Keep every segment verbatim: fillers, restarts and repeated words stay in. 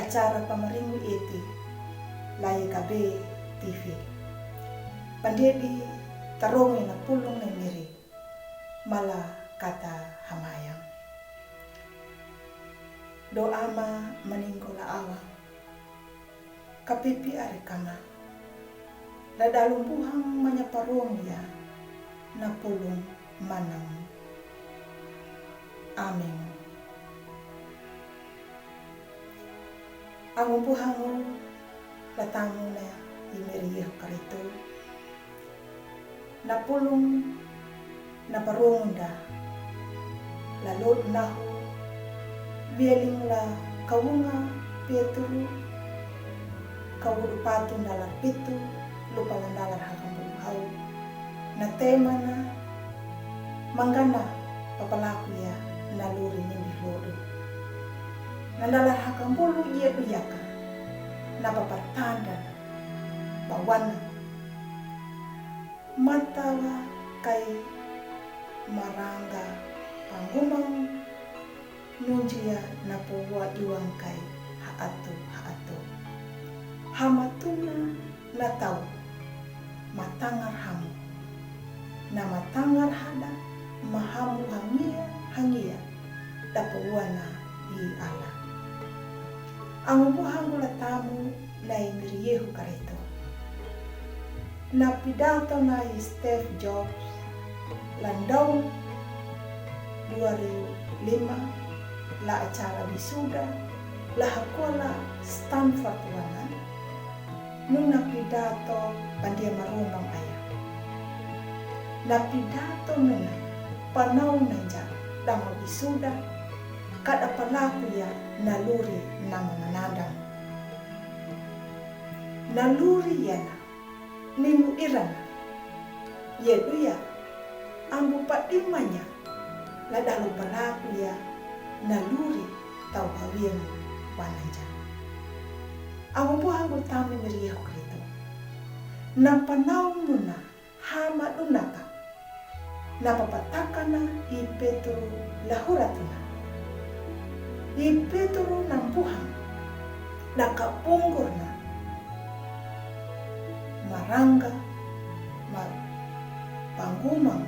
Acara pamaringu iti la YKB TV. Pandedi tarong na pulung na miri. Mala kata hamayang. Doa ma maninggo la awa. Kapipi are kama. La dalumbuhang manyaparong ya na pulung manang. Amin. Angumbuhangu la tamu na i miri Yehu Karitu. Na pulung na parung da. La lod nahu. Bieling la kawunga Petru. Kawudu patu na la pitu. Lupa la ndalar hakambulu hau. Na tema na manggana papalaku ya na luri nimbi lodu. Na ndalar hakambulu ye duyaka na papatanda bawana matawa kai maranga pangumang nunjia na powa iwang kai haatu haatu. Hamatuna na tau matangar hamu. Na matangar hada mahamu hangia hangia da powa na i ala. Angumbuhangu la tamu na i miri Yehu Karitu. Na pidato na i Steve Jobs la ndaun dua ribu lima la acara bisuda la hakola Stanford wana. Nuna pidato pandia marumbang aya. Na pidato nuna panau nanja dama bisuda kada palaku ya na luri na manganadang. Na luri ya na ningu irana. Ye duya ambu padimanya la dalu palaku ya na luri tau hawian wananja. Angumbuhangu tamu miri Yehu Karitu. Na panau nuna hama dunaka. Na papatakana i Petru la huratuna. I Petru na mbuhang daka pungurna. Maranga ma pangumang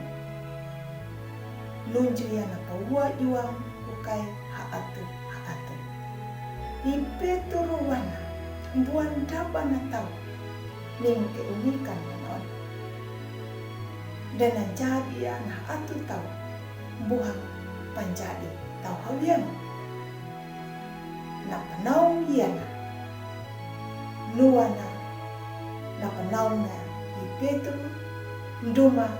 nunju ya na pawa iwang kukai haatu haatu. I Petru wana buan daba na tau ning keunikan na on. Dan na jadi ya na haatu tau buhang panjadi tau hawian. Na panau ya na nuana na panau na i Petru nduma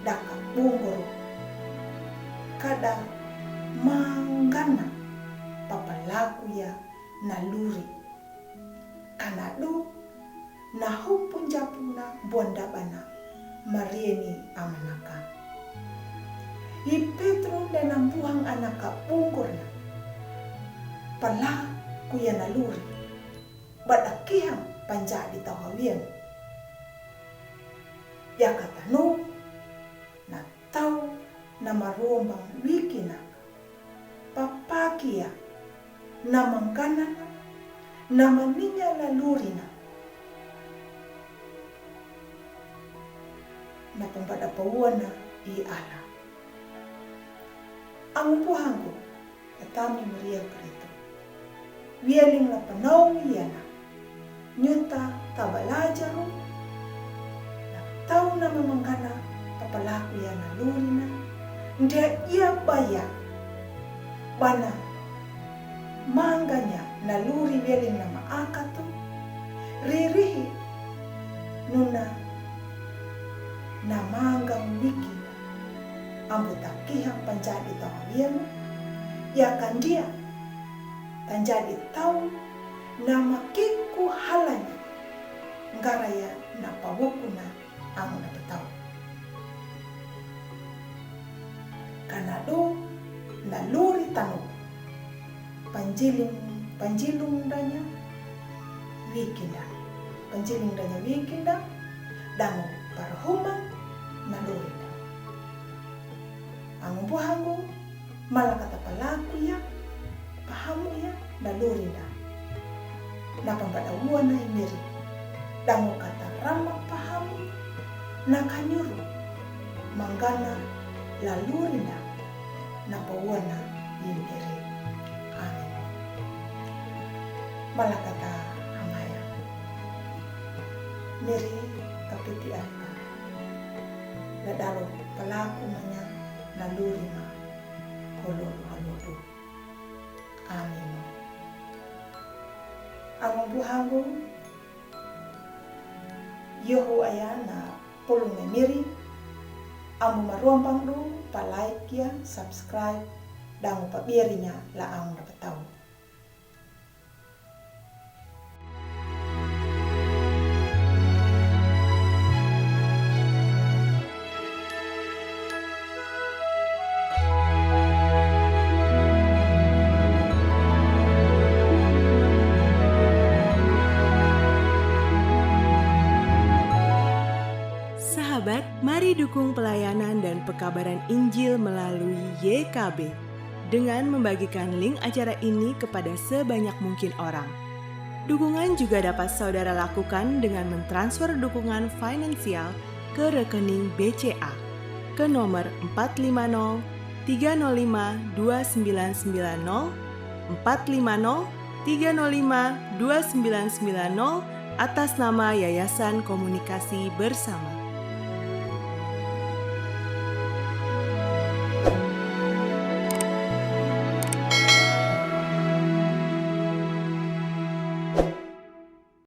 daka bunguru kada manggana papalaku ya na luri. Kanadu na hupun japuna buan dabana marieni amanaka. I Petru dan na mbuhang anaka bungurna palaku ya na luri. Badakihang panjadi tau hawian. Ya katanu na tau na marumbang wikina. Papakia na manggana na maninya la lurina. Na pambada pawana i ala. Angumbuhangu la tamu miri Yehu Karitu. Wialing la panau ya na nyuta tabalajaru na tau na mamanggana papalaku ya na lurina. Ndia ia baya bana mangganya na luri wialing na maakatu ririhi nuna na manggang wiki. Ambu takihang panjadi tau hawian ya kandia tanjadi tau na makiku halanya ngaraya na pawukuna amu na petau. Kanadu na luri tanu. Panjiling, panjilung danya wikinda. Panjiling danya wikinda. Damu parhuma na lurinda. Angumbuhangu malakata palaku ya pahamu ya na lurinda. na pambadaua na i Miri, dangu kata rama pahamu na kanyuru mangana laluri na na paua na i Miri. Amin. Malakata hamaya. Miri kapiti arka. Ladalo palaku manya laluri ma. Kolor haludu. Amin. Amu buhangu, yohu aya na pulung e Miri, amu maruampang du pa like ya, subscribe, dangu pa biarinya la amu dapat tahu. Sahabat, mari dukung pelayanan dan pekabaran Injil melalui Y K B dengan membagikan link acara ini kepada sebanyak mungkin orang. Dukungan juga dapat saudara lakukan dengan mentransfer dukungan finansial ke rekening B C A ke nomor empat lima nol tiga nol lima dua sembilan sembilan nol, empat lima nol tiga nol lima dua sembilan sembilan nol, atas nama Yayasan Komunikasi Bersama.